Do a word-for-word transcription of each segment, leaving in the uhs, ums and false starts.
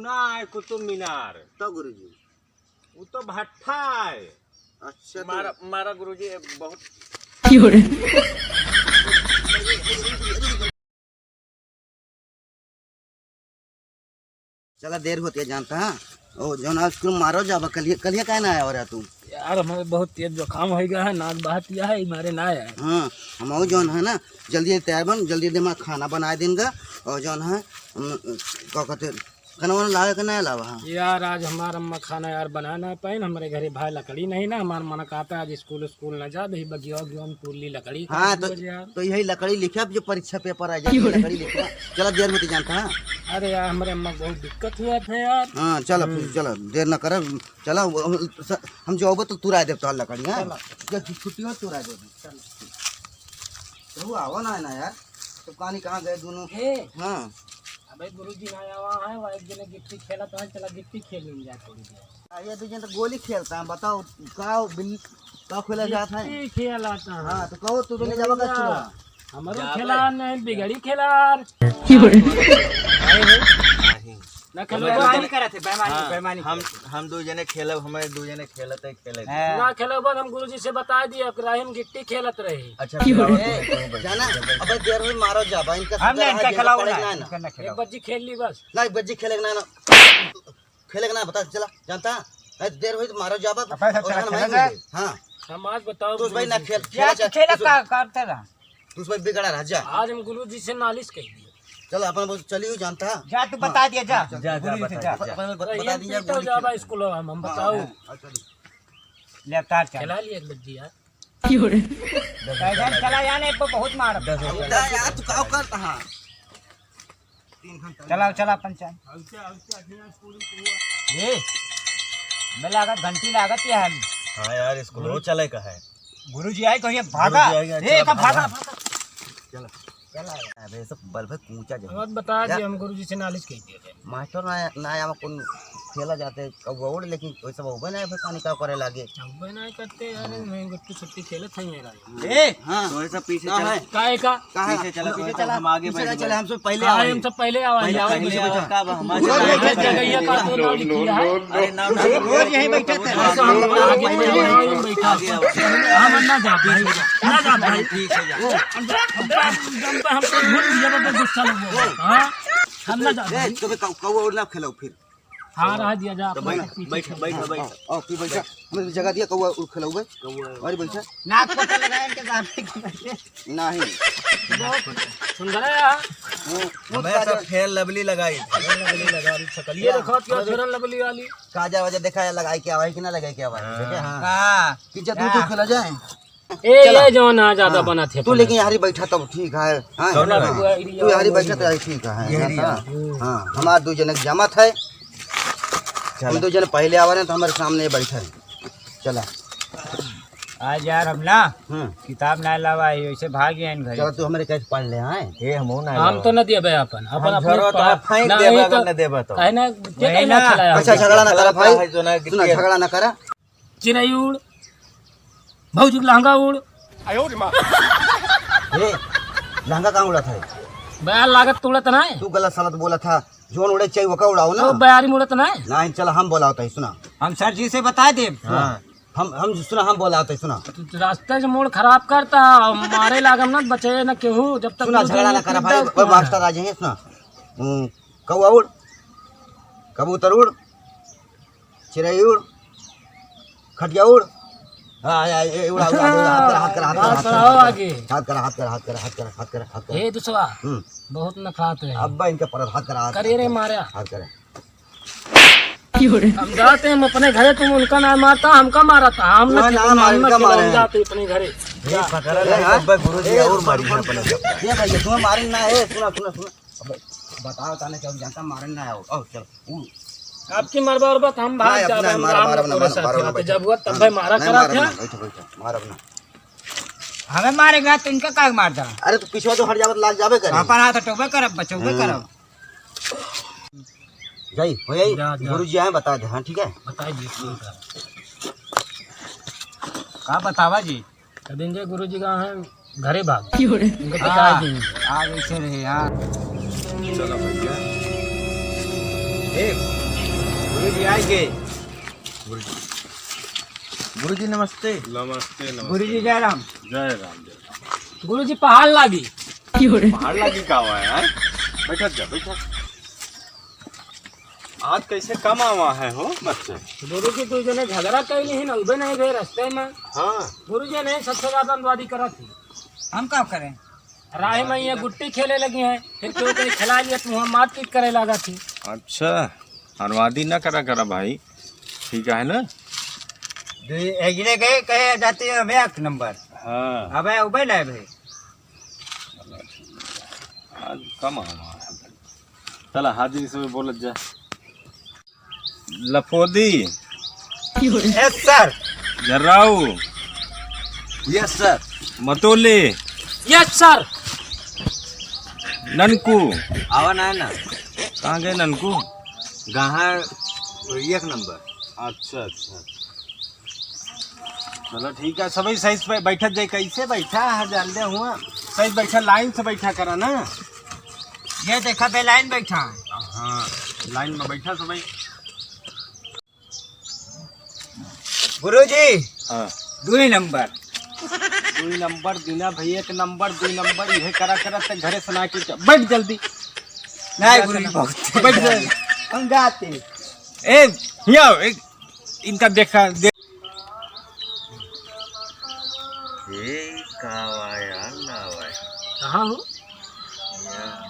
ना है कुतुब मीनार। तो गुरुजी? वो तो भट्ठा है। अच्छा, तो मारा, मारा गुरुजी, बहुत क्यों रे? चला, देर होत है, जानता है। ओ, जौन आज तुम मारो जाबा, कलिया, कलिया काहे ना आया हो रहा तू? यार, हमें बहुत तेज जुकाम हो गया है, नाक बहत गया है, मारे ना आया है। हाँ, हम और जौन है ना, जल्दी तैयार बन, जल्दी जल्दी हमारा खाना बनाए देंगा। और जौन है, हम, का कहते, खाना वाना लावे के ना लावा? हाँ। यार, आज हमार अम्मा खाना यार बना ना पाइन, हमारे घरे भाई लकड़ी नहीं ना, हमार मन कहता है आज स्कूल, स्कूल ना जा, भाई बगिया, बगिया में तोड़ ली लकड़ी, हाँ, काट तो, ली यार। तो यही लकड़ी लिखे, अब जो परीक्षा पेपर आ जाए, क्यों रे? लकड़ी लिखे। चला, देर होती जानता है। अरे यार, हमारे अम्मा बहुत दिक्कत हुआ था यार। हाँ, चला फिर, हम्म। चला, देर ना कर, चला, वो हम, स-, हम जो होबो तो तुराए देब तोहार लकड़ी, हाँ? चला। जब छु-, छुट्टी हो, तुराए देब। चला। प्रभु, आवा ना है ना यार, तो कहानी कहाँ गए दोनों? ए। हाँ। अबे गुरुजी ना आवा है, वो एक जने गिट्टी खेलत है, चला गिट्टी खेल लेंगे यार थोड़ी देर। आ, ये दो जन तो गोली खेलता है, बताओ का बिल-, का खेला जाता है? गिट्टी खेलता है। हाँ, तो कहो तू तो ले जावा का भैया, चुरा। हमरो जाबे। खेला नहीं, बिगड़ी खेला। नहीं, नहीं। ना खेलो बेईमानी बा। करत है, बेईमानी, हाँ, बेईमानी हम, करत है। हम दू जने खेलब, हमें दू जने खेलत है, खेले दे। हाँ। ना खेलो बा, हम गुरुजी से बता दिए, अब राही में गिट्टी खेलत रही। अच्छा, क्यों? जाओ, ए, तुम, तुम जाना, बैठो। अबे देर में मारो जाबा, इनका हम सीधा ना, इनका राह देना खिलाओ पड़ेगा ना, ना। इनका ना खिलाओ। एक बज्जी खेल ली बस। ना, एक बज्जी खेलेगा ना, ना। खेलेगा ना, बता, चला, जानता? नहीं, देर हुई तो मारो जाबा, अब ऐसा और चला, हम खेलेगा? आएंगे। हाँ। हम आज बताओ तू उस भाई ना गुरुजी खेल, से। खेला यार, तू चाहे, खेला तू का, करते रहा। तू उस भाई बिगड़ा रहा, जा। आज हम गुरुजी से नालिश कह दिए। चल, अपन बोल, चलियो जानता। जा, तू हाँ। बता दिया, जा। हाँ, चल। जा, जा, गुरुजी से बता जा। दिया। अपन बोल, अरे, बता ये दिया, पीटल गोली जाबा खेल। स्कूल में, हम हाँ, बताओ। हाँ, हाँ, चल। ले, अवतार चल। खेला लिए एक बज्जी यार। क्यों रे? पैसा चला यार, एक को बहुत मार। दस रुपया। अवतार यार, तू का करता है? चलाओ, चला अपन चाय। ए, हमें लागत घंटी लागत है हम। हाँ यार, स्कूल गुरु-, चले का है। गुरुजी आए कहिए, भागा। गुरुजी आए, ए, चला, का भागा, भागा। भागा। चला। चला यार। अबे, सब बल पे कूचा जाए। अब बता जा। दिए, हम गुरुजी से नालिश कह दिए थे। मास्टर ना, ना आवा कौन खेला जाते, कौआ उड़, लेकिन वैसे वो ना है, पानी का करे लागे। कौआ ना करते यार, मैं गुट्टी छुट्टी खेलत है मेरा। ए, हाँ। तो ऐसा पीछे का चल। है? का है का? का है? पीछे चला, पीछे पीछे चला। हम आगे पीछे बैठ चला, गए। हमसे पहले हाँ, आवा। हम सब पहले आवा, पहले, आवा, पहले पीछे आवा, बैठा। का बा, हमारे उधर पीछे बैठा। जगह ये का तो नाम लिखी है। अरे, नाम, नाम। रोज यहीं बैठे थे। ऐसा हम लोग आगे आगे बैठा। आगे आवा। हम ना जा, भाई, ना जा, भाई। ठीक है, जा। हम, हम, हम, हम तो भूल गया, तो गुस्सा लग गया। हाँ? हम ना जा, ए, भाई। तो कौ-, कौआ उड़ ना खेलो फिर। हाँ, रह दिया जा, तो अपने बैठ, पीछे बैठ, चल। बैठ, हाँ, बैठ। हाँ, और फिर बैठा। हमें जगह दिया, कौआ उड़ खेलौबे। कौआ। और बैठा। नाक को तो लगाए इनके सामने के बैठे। नहीं। बहुत सुंदर है यार। वो, वो हमें सब काजल। Fair Lovely लगाई। Fair Lovely लगा रही, शकलिए क्या? देखो, क्या Fair Lovely वाली। काजल वाजल देखा है, लगाई क्या भाई कि ना लगाई क्या भाई? हाँ। देखे, हाँ। हाँ। कि जब तू, तू खेला जाए। ए, चला। ये जो ना ज्यादा हाँ। बना थे तू अपना। लेकिन यहाँ बैठा तब ठीक है, हाँ? कौन हाँ। area? तू यहाँ बैठा तो ठीक है, यही हाँ, area। हाँ। हाँ, हमार दू जने के जमत है। चला। हम दू जने पहले आवा रहे तो हमारे सामने बैठा है। चला। आज यार हम ना हम्म। किताब ना लावा है, ऐसे भाग गए हैं घर। चला, तू हमारे कैसे पढ़ ले, हाँ? ए, हमहू ना हम लावा। तो ना दिए भाई अपन, अपन हम अपने झरो तो पढ़ा-, आप फेंक ना, देबा, ये अगर तो ना देबा तो। काहे ना, ये वही काहे ना ना। खिलाया अच्छा, हमको? झगड़ा ना करा भाई। है जो ना सुना, गिट्टी है। झगड़ा ना करा। चिरई उड़, भौजी के लहंगा उड़। ए, लहंगा कहाँ उड़त है? बयार लागत तो उड़त ना है। तू गलत सलत बोलत है। जोन उड़े चाहिए, ओका उड़ाओ ना। तो बयारी में उड़त ना है। नहीं, चला, हम बोलावत है, सुना। हम सर जी से बता देब। हाँ। हम, हम, सुना, हम बोलावत है, सुना। तू रास्ते से मूड खराब करता, मारे लागम ना, बचे ना केहू, जब तक सुना, तू झगड़ा ना करा भाई, वो मास्टर आ जाएंगे, सुना। हम्म, कौआ उड़, कबूतर उड़, चिरई उड़, खटिया उड़। हाँ, या, ये उड़ा, उड़ा, उड़ा, हाथ करा, हाथ करा, हाथ करा, हाथ करा, हाथ करा, हाथ करा, हाथ करा, हाथ करा, हाथ करा। ए, दुसवा, हम्म। बहुत नखरात है। अब इनके पर हाथ करा, हाथ करे रे करा, मारा। हाथ करा। हम जाते हैं अपने घरे, तुम उनका ना मारता, हमका मारा था। हम ना ना, खेलना, मार, हम ना इनका खेलना, मारे हम हैं। जाते अपने घरे। ये पकड़ा ए, ले, हाँ? अब गुरुजी ए, और मारी है अपने। ये भाई, ये तुम्हें मारे ना है, सुना, सुना, सुना। अबे, बताओ ताने, क्या जानता, मारन ना आओ। आओ, चल, उड़। आपकी मरबा उरबा तो हम भाग नहीं, जाबे, अपना हम मारा, राम मारा, को मारा, साथ मारा, आते। मारा, जब हुआ तब हाँ, भाई मारा नहीं, करा मारा, था। मारा, बैठो, बैठो, मारा अपना। हमें मारेगा तो इनका काहे मार देना? अरे, तो पिछवा तो हट जावे, तो लाग जावे करे। अपन हाथ हटोबे करब, बचोबे हाँ। करब। जाई, हो जाई, जा, जा। गुरुजी आए, बता दे, हाँ, ठीक है? बता दिए, ठीक है। का बतावा जी? कह देंगे गुरुजी का है, घरे भाग। क्यों रे? इनके पिता हाँ, जी। आज ऐसे रहे, हाँ। चलो भैया। ए, गुरुजी आए गे। गुरुजी, गुरुजी नमस्ते। नमस्ते, नमस्ते। गुरुजी जय राम। जय राम, जय राम। गुरुजी पहाड़ लागी। पहाड़ लागी का हुआ है, हैं? बैठा जा, बैठा। आज कैसे कम आवा है हो बच्चे? गुरुजी, दू जने झगड़ा कैली ही, नलबे नहीं भे रस्ते में। हाँ। गुरुजी नहीं, सबसे ज्यादा अंदवादी करत ही। हम का करें? राही में ये गुट्टी खेले लगी हैं, फिर क्यों कहीं खिला लिया, तू हम मारपीट करे लगा थी। अच्छा, अंदवादी ना करा करा भाई, ठीक है ना? दे-, एक जने गए, कहे जाते हैं, हम एक नंबर। हाँ। अबे उबे नहीं भाई। आज कम आवा है। चला, हाजिरी से बोलत जा। लफोदी। Yes sir। जर्राऊ। Yes sir। मतोले। Yes sir। ननकू। आवा ना, ना। कहाँ गए ननकू? कहाँ? एक नंबर। अच्छा, अच्छा। चलो ठीक है, सभी सही से बैठत जाए। कैसे बैठा है, जान दे हुआ। सही बैठा, लाइन से बैठा करा ना। ये देखा बे, लाइन बैठा है। हाँ, लाइन में बैठा सभी। गुरुजी। हाँ। दुई नंबर। दुई नंबर दीना भाई, एक नंबर, दुई नंबर, यह करा करा ते घरे से ना के च-, बैठ जल्दी। नहीं गुरुजी, बहुत बैठ जा। हम जाते। ए, हिया आओ, एक इनका देखा, देख। ए, का हुआ यार, ना हुआ है। कहाँ हो? या।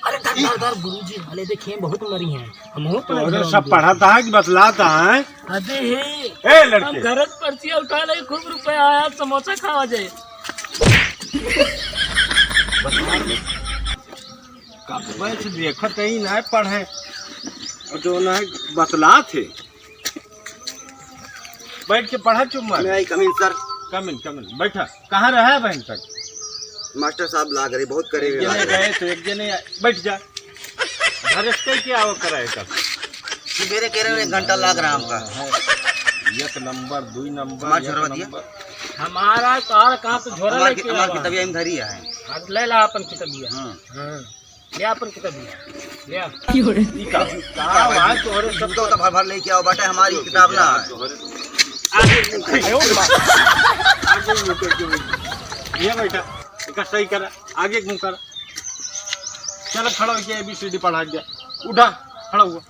अरे धर, धर, धर, गुरुजी वाले देखिए, बहुत मरी हैं। हम हो तो अरे सब पढ़ा था कि बतलाता है। अबे हे, ए लड़के। हम घर से पर्चिया उठा ले, खूब रुपया आया, समोसा खावा जाए। कब से देखत ही ना पढ़े, और जो ना बतलात है। बैठ के पढ़ा, चुप मार। May I come in, sir? Come in, come in। बैठा। कहाँ रहा है बहन तक? मास्टर साहब लाग रहे, बहुत करे एक जने लाग रहे। गए तो एक जने बैठ जा। घर से क्या वो कराए तब? मेरे कह रहे हैं, एक घंटा लाग रहा हमका। हाँ, एक नंबर, दुई नंबर, हमार एक झोरवा दिया। नंबर। हमारा सारा काम तो झोरा हमार लेके की, हमार आवा। किताबिया में धरी है। हाथ ले ला अपन किताबिया। हाँ। हाँ। ले अपन किताबिया। ले आ। ई का? का भाई, तोहरे सब जूता उता भर भर लेके आओ, बाटे हमारी किताब ना है। आगे मुंह कर। आगे मुंह कर। ये बैठा, इसका सही करा, आगे मुंह कर। चलो खड़ा होके A B C D पढ़ा गया। उठा, खड़ा हुआ।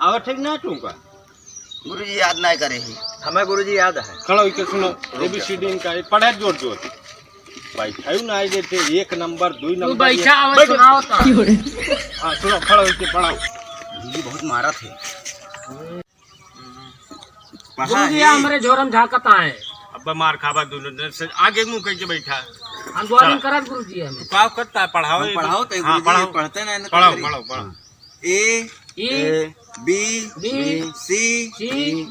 आवा ठीक ना तू का? गुरुजी याद ना करे ही। हमें गुरुजी याद है। खड़ा होके सुनो, रुक जा। A B C D इनका, ये पढ़े जोर जोर। बैठा ही ना आई देते, एक नंबर, दुई तू नंबर, बैठा, ये आवाज बैठ। सुनाओ तो। हाँ, सुनो, खड़ा होके पढ़ाओ। गुरुजी बहुत मारा थे। पढ़ा गुरुजी ही। हमरे झोरम झाकत आए। अब मार खाबा दोनों दिन से, आगे मुंह करके बैठा। हम दो दिन चला। करत गुरुजी हमें। का करता है, पढ़ाओ हम ये पढ़ाओ तो। तो हाँ, गुरुजी पढ़ाओ। पढ़ते ना, ना पढ़ाओ, करें। पढ़ाओ, पढ़ाओ। A, B, B, C, C,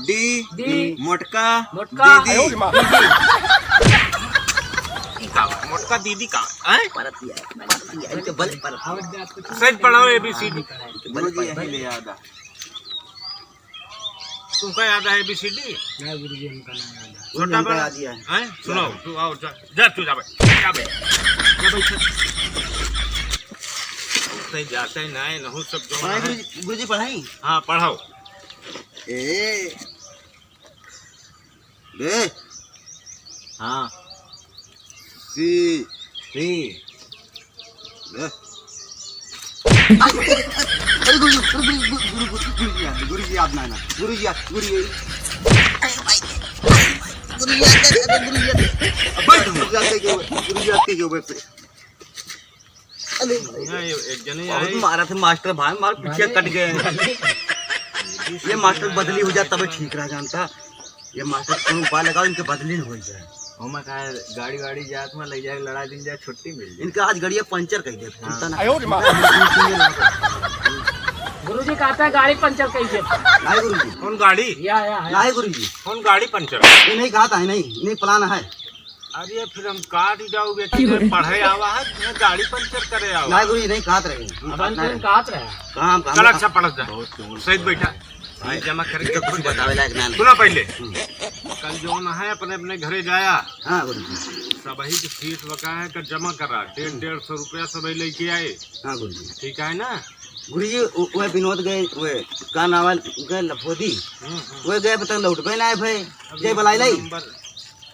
D, D, मोटका, मोटका, दीदी। अरे माँ। दीदी। ई का? मोटका दीदी का? हैं? परत दिया है, परत दिया है, इनके बल पर। सही पढ़ाओ A B C D। गुरुजी यही ले याद आ। तुमका याद है A B C D? नहीं गुरुजी, हमका नहीं याद है। छोटा गुरुजी, हमका बड़ा? याद ही है। हैं? सुनो, तू आओ, जा, जा, तू जा भाई, जा भाई, जा भाई, चल। सही जाते ही ना है, नहु सब जो पढ़ाई है। गुरुजी, गुरुजी पढ़ाई? हाँ, पढ़ाओ। A, B। हाँ। C। C। अरे गुरुजी, अरे गुरुजी, गुरुजी, गुरुजी याद, गुरुजी याद ना, ना। गुरुजी याद, गुरुजी याद। गुरुजी याद, अरे गुरुजी याद। अब बैठ, गुरुजी याद के क्यों, गुरुजी याद के क्यों बैठ? अरे भाई। यहाँ ये एक जने बहुत आए। मारा थे मास्टर भाई, मार पीछे भाई। कट गए। ये मास्टर बदली हो जाता, तब ठीक रहा जानता। ये मास्टर कौन उपाय लगाओ, इनके बदली न हो जाए। ओमा का गाड़ी वाड़ी जात में ले जाए, लड़ा दिन जाए, छुट्टी मिल जाए। इनका आज गड़िया पंचर कर दे, हाँ। चिंता ना। आयो रे माँ। गुरुजी कहता है गाड़ी पंचर कर दे। नहीं गुरुजी। कौन गाड़ी? या, या, या। नहीं गुरुजी। कौन गाड़ी पंचर? ये नहीं कहा था, नहीं, नहीं plan है। अरे फिर हम काट ही जाओगे, क्यों रे? पढ़े आवा है, तुम्हें गाड़ी पंचर करे आवा। नहीं गुरुजी, नहीं कहत रहे। हम अपन कहत फिर नहीं। कहत रहे। काम, काम, चल काम। अच्छा पढ़त जा। बहुत क्यों सही बैठा। भाई जमा करके इनका कुछ बतावे लायक ना। सुना पहले। हम्म। कल जौन है अपने अपने घरे जाया। हाँ गुरुजी। सबही के फीस बकाया है, कल जमा करा। डेढ़, डेढ़ सौ रुपया सबही लेके आए। हाँ गुरुजी। ठीक है ना? गुरुजी, उ-, वह विनोद गए, वह का नाम है, गए लफोदी। हम्म, हम्म। वह गए, पता लौटबे ना आए भाई। अब जय बलाई लाई। नंबर,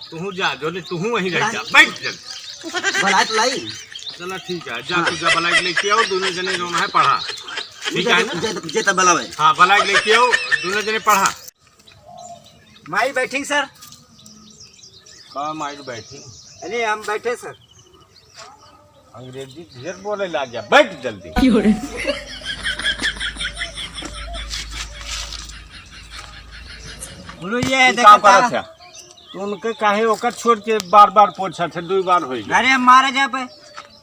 तू जा, जो ले, तू वहीं रह जा। बलाई। बैठ जल्दी। बलाई तो लाई। चला ठीक है, जा हाँ। तू जा, बलाई के लेके आओ, दोनों जने जो है पढ़ा। ठीक है ना? जे, जे, जे तब बलावे। हाँ, बलाई के लेके आओ, दोनों जने पढ़ा। माई बैठी सर। का माई बैठी? अरे हम बैठे सर। अंग्रेजी ढेर बोले लाग गया, बैठ जल्दी। क्यों रे? बोलो ये ई देखा का करत था? है? तो उनके काहे ओकर छोड़ के बार बार पोछा थे, दो बार हो गया। अरे हम मारा जा पे।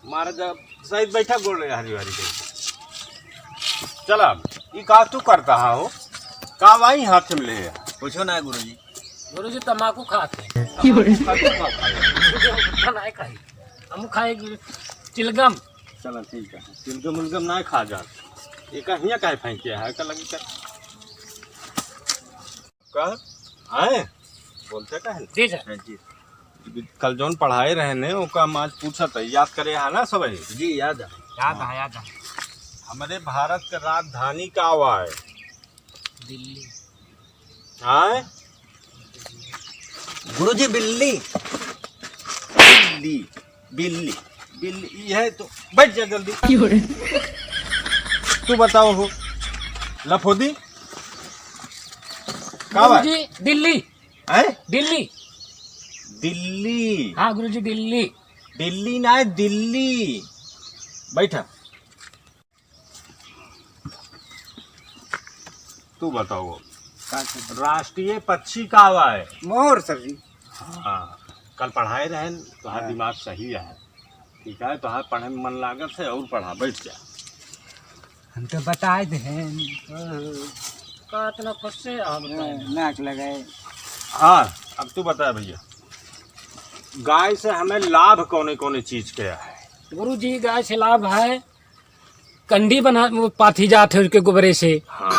मारा जा, सही बैठा गोड़ ले हरी हरी के। चला, ई का तू करता है हो? का वाई हाथ में ले है? पूछो ना गुरुजी। गुरुजी तमाकू खात है। तमाकू खात है, का खाए? गुरुजी हम गुटखा नहीं खाई, हम खाए चिलगम। चला ठीक है, चिलगम उलगम ना खा जा। ये का हियाँ काहे फेंक के है? का लगी कर? का? आए? बोलते का है? जी सर। हाँ जी। कल जौन पढ़ाए रहे ने, ओका हम आज पूछत है, याद करे है ना सब? जी, याद है। याद है, याद है। हमरे भारत के राजधानी का हुआ है? दिल्ली। आए? गुरुजी, बिल्ली। बिल्ली, बिल्ली, बिल्ली, ई है तो बैठ जा जल्दी। क्यों रे? तू बताओ हो, लफोदी? का बा? गुरुजी, दिल्ली। हैं? दिल्ली। दिल्ली। हाँ गुरुजी, दिल्ली। दिल्ली ना है, दिल्ली। बैठा। तू बताओ, का सर? राष्ट्रीय पक्षी का हुआ है? मोर सर जी। हाँ, कल पढ़ाए रहन, तोहार हाँ। दिमाग सही है, ठीक है, तोहार पढ़े में मन लागत है और पढ़ा, बैठ जा। हम तो बताए देहन। का इतना खुश से आप बताए? नाक लगाए। हाँ, अब तू बता भैया, गाय से हमें लाभ कौने कौने चीज के है? गुरुजी, गाय से लाभ है, कंडी बना, वो पाथी जात है उसके गोबरे से, हाँ।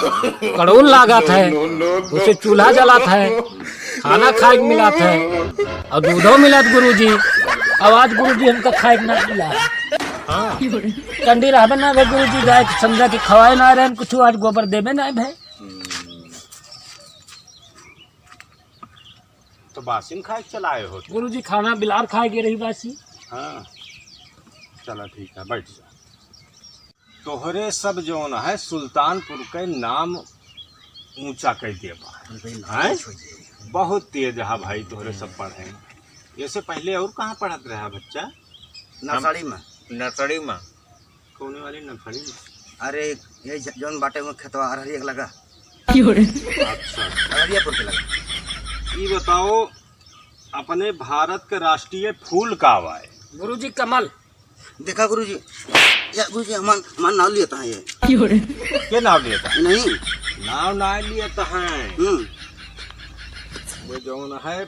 कड़ोल लागत है, उससे चूल्हा जलात है, खाना खाए के मिलात है, और दूधो मिलात गुरुजी। अब आज गुरुजी हमका खाए के ना मिला है। हाँ। कंडी रहबे ना गए गुरुजी, गाय के समझा के खवाए ना रहे कुछ, आज गोबर देबे ना भे। तो बासी में खाए के चलाए हो? गुरुजी, खाना बिलार खाए के रही बासी। हाँ, चला ठीक है, बैठ जा। तोहरे सब जौन है सुल्तानपुर के नाम ऊंचा कर दिया बा। उनके नाम हैं? ऊंच हो जाए। बहुत तेज है भाई, तोहरे सब हम्म। पढ़े। ऐसे पहले और कहाँ पढ़त रहा बच्चा? नर्सरी में। नर्सरी में। कौने वाली नर्सरी में? अरे, ये ज-, जौन बाटे में खेतवा अरहरिया के लगा। अच्छा। अरहरियापुर के लगा। ई बताओ, अपने भारत के राष्ट्रीय फूल का बा है? गुरुजी, कमल। देखा गुरुजी, या गुरुजी, हमार, हमार नाव लिया था ये। के नाव लिया था? नहीं। नाव ना लिया था है। हम्म। वो जौन है,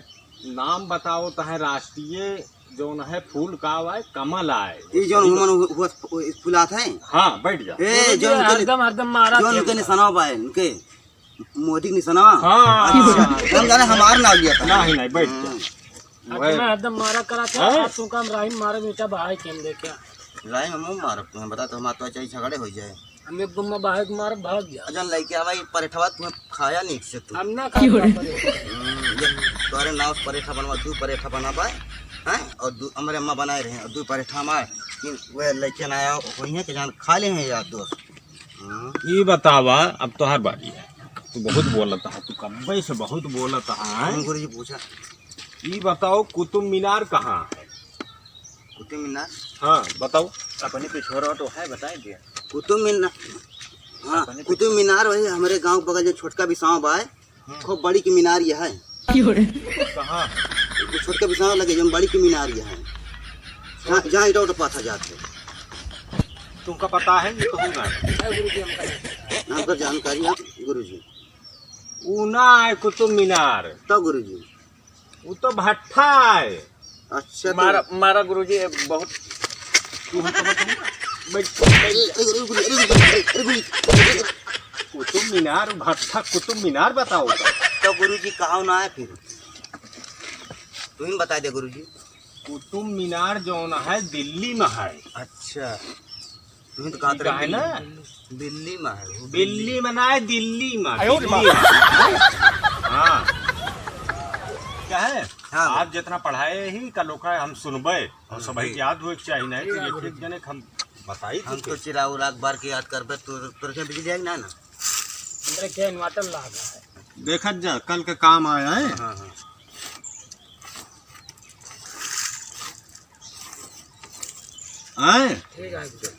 नाम बताओ तो है राष्ट्रीय जौन है फूल का आए, कमल आए। ई जौन हुमन हु-, हुआ फु-, फुलात है? हाँ, बैठ जा। ए, गुरुजी, जौन उनके नि-, हरदम, हरदम मारा जौन के उनके बा। निशाना बा, उनके मोदी के निशाना। हाँ। अच्छा, हम जाने हमार नाव लिया था। नहीं, नहीं, बैठ जा। हम्म। हरदम, वह हरदम मारा करा था, हाँ? आज तुमका हम राही मारब, ईंटा बहाई के हम देखे। राही में मुंह मारब, तुम्हें बता, तो हमार तो चाहे झगड़े हो जाए। हम एक गुम्मा बाहर के मार भाग गया। अजन लइके आवा, ई परेठवा तुम्हें खाया नीक से तू। हम ना खाई परेठा। हम्म, ये तोहरे नाव से परेठा बनवा, दू परेठा बनाबा, हैं? और दू, हमरे अम्मा बनाए रहे, और दू परेठा हमार, कि वह लइके ना आया, वहीं के जान खा ले हैं यार दोस्त। हम्म। ई बतावा, अब तोहार बारी है। तू बहुत बोलत है, तू कब्बे से बहुत बोलत है। हम गुरुजी पूछा। ई बताओ, कुतुब मीनार कहाँ है? कुतुब मीनार? हाँ, बताओ। अपने पिछोरा तो है, बताए दिया। कुतुब मीनार, हाँ, अपने कुतुब मीनार वही हमरे गाँव बगल जो छोटका बिसाव बा है, हम्म। खूब बड़ी की मीनार यह है। कहाँ? वो छोटका बिसाव लगे, जो बड़ी की मीनार यह है। जहाँ, जहाँ ईटा उटा पाथा जात है। तुमका पता है, ये कहूँ ना। हमका जानकारी है, गुरुजी। ऊ ना है कुतुब मीनार। तो गुरुजी। ऊ तो भट्ठा है। अच्छा, तो मारा, मारा गुरुजी, बहुत तू हमको बता। बैठ, बैठ जा। अरे, अरे, अरे, अरे, अरे, अरे, अरे। कुतुब मीनार, भट्ठा, कुतुब मीनार बताओ तो। तो गुरुजी, कहाँ ना है फिर? तू ही बता दे गुरुजी। कुतुब मीनार जौन है, दिल्ली में है। अच्छा। तुम तो कहत रहे है ना? बिल्ली में है वो, बिल्ली में ना है, दिल्ली में, आयो रे दिल्ली में। हाँ। क्या है? हाँ। आप जितना पढ़ाए ही, कल ओका हम सुनबे, और हाँ, सबही जी। के याद होए के चाहिए, नहीं तो ठीक है, एक एक जने के हम बताई हम तो। चिराग उराग बार के याद करबे, तो तोर के बिजली है ना, ना? अंदर के इन्वर्टर लाग रहा है। देखत जा, कल के काम आया है। हाँ, हाँ। हैं? ठीक है, गुरुजी।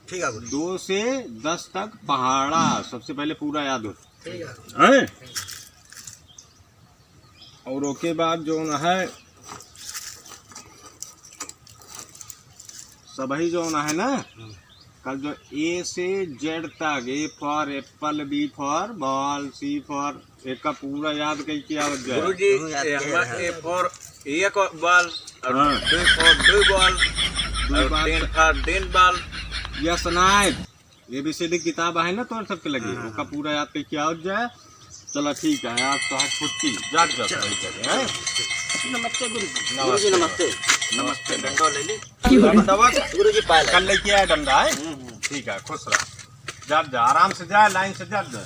ठीक है, गुरुजी। दो से दस तक पहाड़ा, सबसे पहले पूरा याद हो। ठीक है। हैं? और ओके बाद जौन है, सबही जौन है ना, हम्म। कल जो A से Z तक, A for apple, B for ball, C for, एका पूरा याद कइके आवत जाए। गुरुजी, तुम याद ए, कर हमार रहे हो। A for एक ball, और हाँ। D for दो ball, दो और ball। Ten for ten ball। यस नाइट। A B C D किताब है ना तोर सबके लगे, हाँ, ओका हाँ। पूरा याद कइके आवत जाए। चला ठीक है, आज तो है छुट्टी, जात जात चलो। वही करे, हैं? नमस्ते गुरु जी। गुरु जी नमस्ते। नमस्ते। डंडो ले ली। डंडवा गुरु जी पाए लगे। कल लेके आया डंडा, है? हम्म, हम्म। ठीक है, खुश रह। जात जा, आराम से जा, लाइन से जात जा।